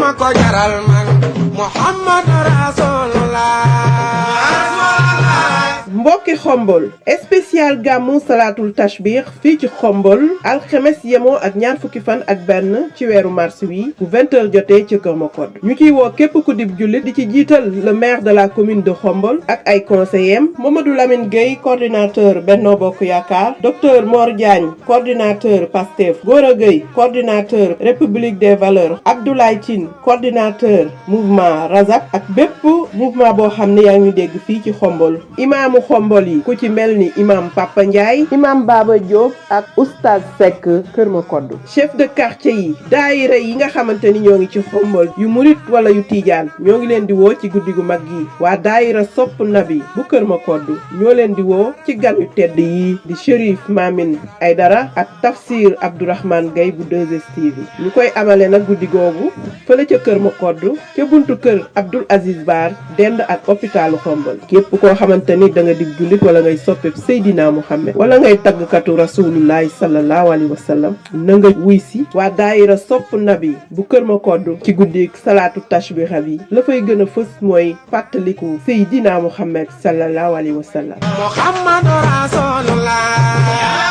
ma ko jaral man Muhammad Rasulullah. mbokki xombol spécial gàmmu salaatul tashbih fii ci xombol alxemes yemoo ak ñaar fukki fan ak benn ci weeru mars wi bu 20h jotee ci Kër Makoddu ñu ciy woo képp ku dib jullit di ci jiital le maire de la commune de xombol ak ay conseillers Mamadou Lamine Gueye coordinateur Benno Bokk Yaakaar docteur Mor Diagne coordinateur Pastef Gora Gueye coordinateur République des Valeurs Abdoulaye Tine coordinateur mouvement Razak ak bépp mouvement boo xam ne yaa ngi dégg fii ci xombol imaamu xombol yi ku ci mel ni imam Papa Ndiaye imam Baba Diop ak oustaz Seck Kër Makoddu chef de quartier yi daayira yi nga xamante ni ñoo ngi ci xombol yu murit wala yu tiijaan ñoo ngi leen di woo ci guddi gu mag gi waa daayira sopp nabi bu Kër Makoddu ñoo leen di woo ci gan yu tedd yi di Chérif Mamine Aydara ak Tafsir Abdourahmane Gaye bu 2STV ñu koy amale nag guddi googu fële ca Kër Makoddu ca buntu kër Abdoul Aziz Bar dend ak hôpitalu xombol képp koo xamante ni da nga di jullit wala ngay soppeb Seydina Muhammad wala ngay taggkatu rasulullahi sallallahu alayhi wa sallam na nga wuy si waa daayira sopp nabi bu Kër Makoddu ci guddi salaatu tashbiha bi la fay gën a fës mooy fàttaliku Seydina Muhammad sallallahu alayhi wa sallam Muhammad Rasulullah.